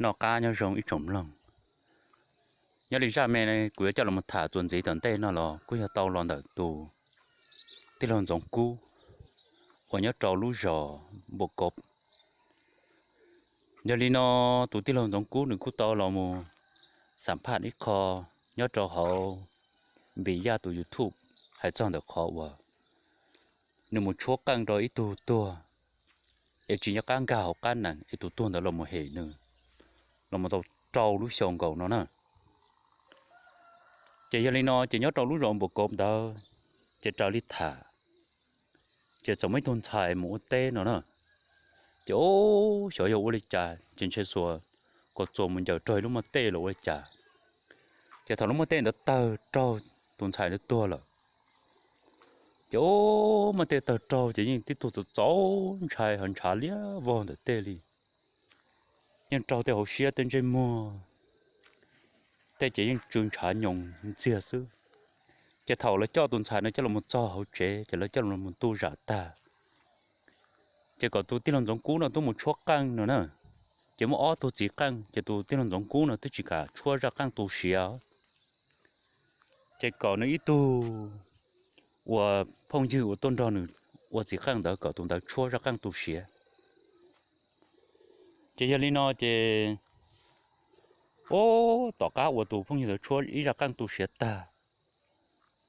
Noj qab nyob zoo ib tsoom mloog. Nyob li zaj me kuv yuav coj los tham txuas ntxiv tom ntej no los kuj yog tau los ntawm tus tij laug Ntxoov Kub uas nyob rau lub zos Npua Kov. Yog li no, tus tij laug Ntxoov Kub nws kuj tau los mus xam phaj ib qho nyob rau hauv Npis Yaj tus YouTube hais txog ntawm qhov uas nws mus tshuab qeej rau ib tug tuag es tsis nco qab nkag hauv qab nees es tus tuag ntawd los mus hem nws los mus tau rau lub xyoo nkaus no na. Ces yog li no ces nyob rau lub zos Npua Kov ntawd ces raws li tham ces txawm muaj ib tug ntxhais mus ua teb no na. Ces o, xyov yog ua li cas ces ntshe xuas kom txuas mus ncaws raug ib lub maj tej los ua li cas. Ces thaum lub maj tej ntawd tawg raug tus ntxhais ntawd tuag lawm. Ces o, maj tej tawg raug ces yeej tib tug txaus txaus ntshai ho ntshav liab vog ntawm tej li. Yeej raug tej hauv siab tej ntsej muag tej ces yeej tsw ntshav nyoos ntxiag xwb. Ces thaum lawv coj tus ntxhais no coj los txog hauv tsev ces lawv coj los mus tu zam tag. Ces kom tus tij laug Ntxoov Kub no tuaj mus tshuab qeej no na. Ces muaj ob tug txiv qeej ces tus tij laug Ntxoov Kub no twb tsis kam tshuab zaj qeej tu siav. Ces kom nws ib tug uas phooj ywg uas tuaj nrog nws ua txiv qeej ntawd kom tus ntawd tshuab zaj qeej tu siav. Ces yog li no ces, o, tom qab uas tus phooj ywg ntawd tshuab ib zaj qeej tu siav tag,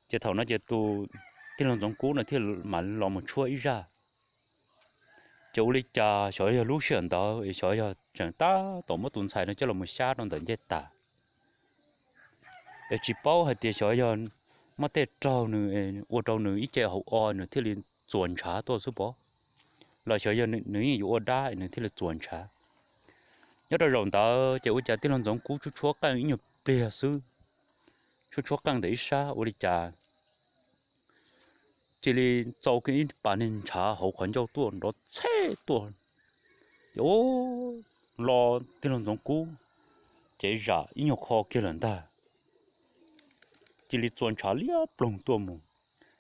ces thaum no ces tus tij laug Ntxoov Kub no thiaj mam los mus tshuab ib zaj. Ces ua li cas xyov yog lub sij hawm ntawd es xyov yog tseem tab tom muab tus ntxhais no coj los mus xyab rau ntawm ncej tas, es tsis paub hais tias xyov yog maj tej raug nws ua rau nws ib ce hauv o nws thiaj li txuas ntshav tuaj xwb pob, los xyov yog nws yeej yuav ua dab nws thiaj li txuas ntshav. Nyob rau zaum ntawd ces ua cas tij laug Ntxoov Kub tshuab tshuab qeej ib nyuag pliag xwb, tshuab tshuab qeej ntawm ib sab ua li cas cia li txau kiag ib pas niag ntshav hauv qhov ncauj tuaj nrov txheb tuaj. Ces o, lo tij laug Ntxoov Kub ces zam ib nyuag qho kiag lawm ntag. Cia li txuas ntshav liab ploog tuaj mus.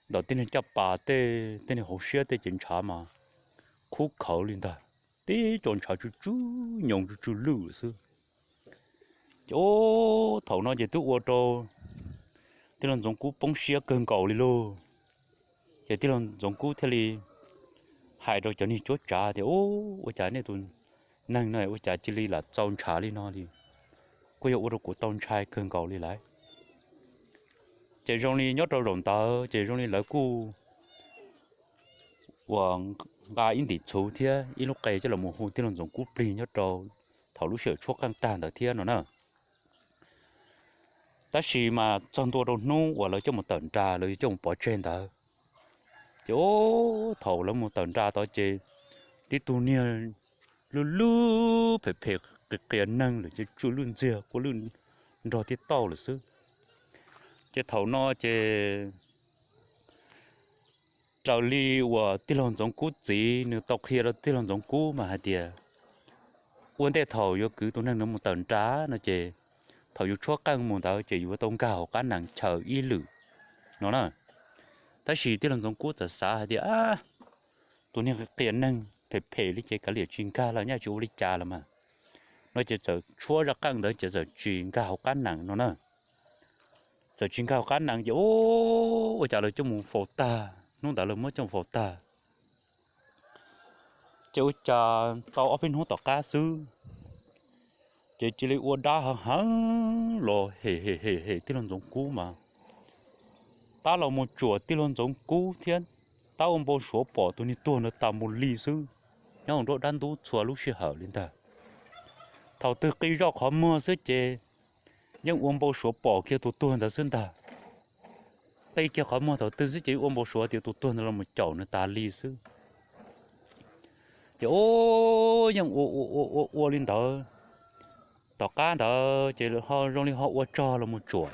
Ntawm tej niag caj pas tej, tej niag hauv siab tej ces ntshav mas khub khawv li ntag, tib co ntshav tsw tsw nyoos tsw tsw lwj xwb. Ces o, thaum no ces twb ua rau tij laug Ntxoov Kub poob siab kawg nkaus li lauj. Ces tij laug Ntxoov Kub thiaj li hais rau cov niag cuab tsav tias, u, ua cas nej tus neeg no ua cas cia li lam txau ntshav li no li, kuj yog ua rau kuv tau ntshai kawg nkaus li lawm. Ces zoo li nyob rau zaum ntawd ces zoo li lawv kuj uas nqa ib ntim txhuv thiab ib lub qe coj los hu tij laug Ntxoov Kub plig nyob rau thaum lub sij hawm tshuab qeej tag ntawd thiab no na. Tab sis mas txog ntua rau hnub uas lawv coj mus tawm nra lawv yuav coj mus pov tseg ntawd, ces o, thaum lawv mus tawm nra tod ces tib tug niag lwj lwj phem phem qias qias neeg lawm ces tsw lwj ntxiag kua lwj nrog tib tauj lawm xwb. Ces thaum no ces raws li uas tij laug Ntxoov Kub txiv nws tau qhia rau tij laug Ntxoov Kub mas hais tias ua ntej thaum yuav kwv tus neeg no mus tawm nra no ces thaum yus tshuab qeej mus ntawd ces yuav tau nkag hauv qab nees chaws ib lwm no na. Tab sis tij laug Ntxoov Kub txawm xav hais tias tus niag qias neeg phem phem li ces kav liam tsis nkag los nyaj tsis ua li cas los mas, no ces txawm tshuab zaj qeej ntawd ces txawm tsis nkag hauv qab nees no na. Txawm tsis nkag hauv qab nees ces ua cas lawv coj mus faus tag, hnub ntawd lawv muab coj mus faus tag. Ces ua cas tau ob peb hnub tom qab xwb, ces cia li ua dab heev heev los hem hem hem hem tij laug Ntxoov Kub mas tab los mus tsuam tij laug Ntxoov Kub thiab tab ua npau suav pom tus niag tuag ntawd tas mus li xwb, nyob hauv nruab dab ntub txhua lub sij hawm li ntag. Thaum twg qi zoj qhov muag xwb ces yeej ua npau suav pom kiag tus tuag ntawd xwb ntag. Qi kiag qhov muag thaum twg xwb ces yeej ua npau suav tias tus tuag ntawd los mus caum nws tas li xwb. Ces ua, yeej ua ua ua ua li ntawd, tom qab ntawd ces ho zoo li ho ua tsog los mus tsuam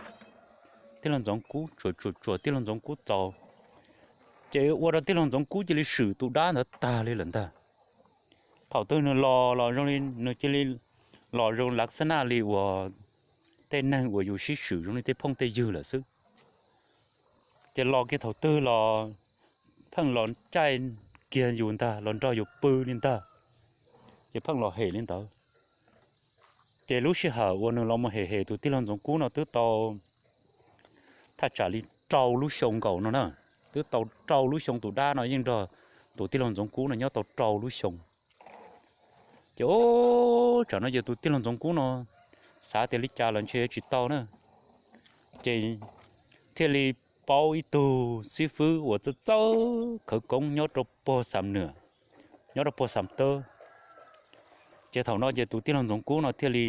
tij laug Ntxoov Kub, tsuam tsuam tsuam tij laug Ntxoov Kub txaus, ces ua rau tij laug Ntxoov Kub cia li swm tus dab ntawd tag li lawm ntag. Thaum twg nws los los zoo li nws cia li los zoo lav xab naj li uas tej neeg uas yus sib swm zoo li tej phooj tej ywg lawm xwb. Ces los kiag thaum twg los pheej los caij kiag yus ntag, los nrog yus pw li ntag, ces pheej los hem li ntawd. Ces lub sij hawm uas nws los mus hem hem tus tij laug Ntxoov Kub no twb tau thaj tsam li rau lub xyoo nkaus no na, twb tau rau lub xyoo tus dab no yeej nrog tus tij laug Ntxoov Kub no nyob tau rau lub xyoo. Ces ub, tsam no ces tus tij laug Ntxoov Kub no xav tias li cas los ntshe yuav tsis tau na, ces thiaj li paub ib tug xib fwb uas txawj txawj khawv koob nyob rau puag Xam Nwm, nyob rau puag Xam Tawb. Ces thaum no ces tus tij laug Ntxoov Kub no thiaj li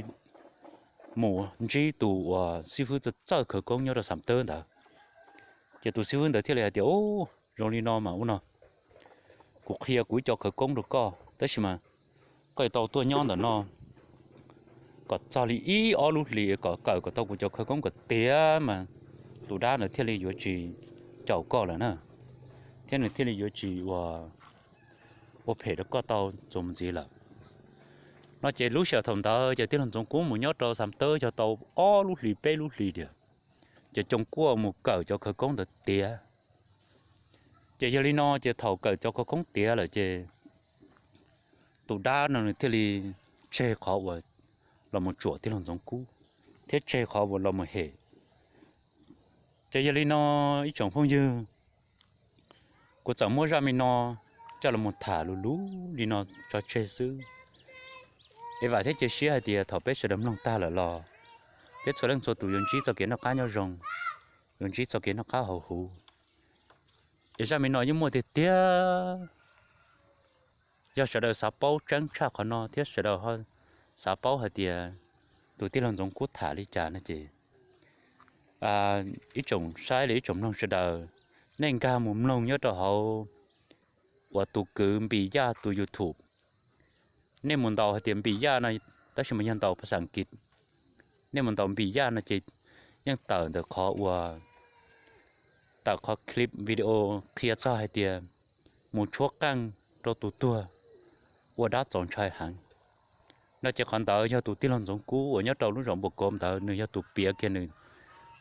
mus ntsib tus uas xib fwb txawj txawj khawv koob nyob rau Xam Tawb ntawd. Ces tus xib fwb ntawd thiaj li hais tias, Ub, zoo li no mas ub no, kuv qhia kuv ib co khawv koob rau koj, tab sis mas koj yuav tau tuaj nyob ntawm no kom txog li ib ob lub hlis kom kawm kom tau kuv cov khawv koob kom tiav mas tus dab ntawd thiaj li yuav tsis caum koj lawm na, thiab nws thiaj li yuav tsis ua phem rau koj tau txuas mus ntxiv lawm. No ces lub sij hawm thaum ntawd ces tij laug Ntxoov Kub mus nyob rau Xam Tawb yog tau ob lub hlis peb lub hlis tiag, ces Coom Kuaj mus kawm cov khawv koob ntawd tiav. Ces yog li no ces thaum kawm cov khawv koob tiav lawm ces tus dab no nws thiaj li tseg qhov uas los mus tsuam tij laug Ntxoov Kub thiab tseg qhov uas los mus hem. Ces yog li no ib tsoom phooj ywg, kuv txawm muab zaj me no coj los mus tham lus lub li no tso tseg xwb. Es vam thiab cia siab hais tias thaum peb sawv daws mloog tag lawm los peb txhua leej txhua tus yuav ntsib txoj kev noj qab nyob zoo, yuav ntsib txoj kev noj qab haus huv. Es zaj me no yeej muaj tiag tiag. Yog sawv daws xav paub tseeb tshaj qhov no thiab sawv daws xav paub hais tias tus tij laug Ntxoov Kub tham li cas no ces ib tsoom saib los ib tsoom mloog sawv daws, nej nkag mus mloog nyob rau hauv uas tus kwv Npis Yaj tus YouTube. Nej mus ntaus hais tias Npis Yaj no, tab sis mas yog ntaus phas xas As kiv, nej mus ntaus Npis Yaj no ces yeej tawm ntawm qhov uas tawm qhov clip video qhia txog hais tias mus tshuab qeej rau tus tuag ua dab txaus ntshai heev. No ces qhov ntawd yog tus tij laug Ntxoov Kub uas nyob rau lub zos Npua Kov ntawd nws yog tus piav kiag nws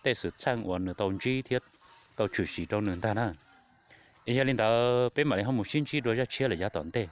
tej xwm txheej uas nws tau ntsib thiab tau tshwm sim rau nws ntag na. Es yog li ntawd peb mam li ho mus sib ntsib dua zaj tshiab lawm yav tom ntej.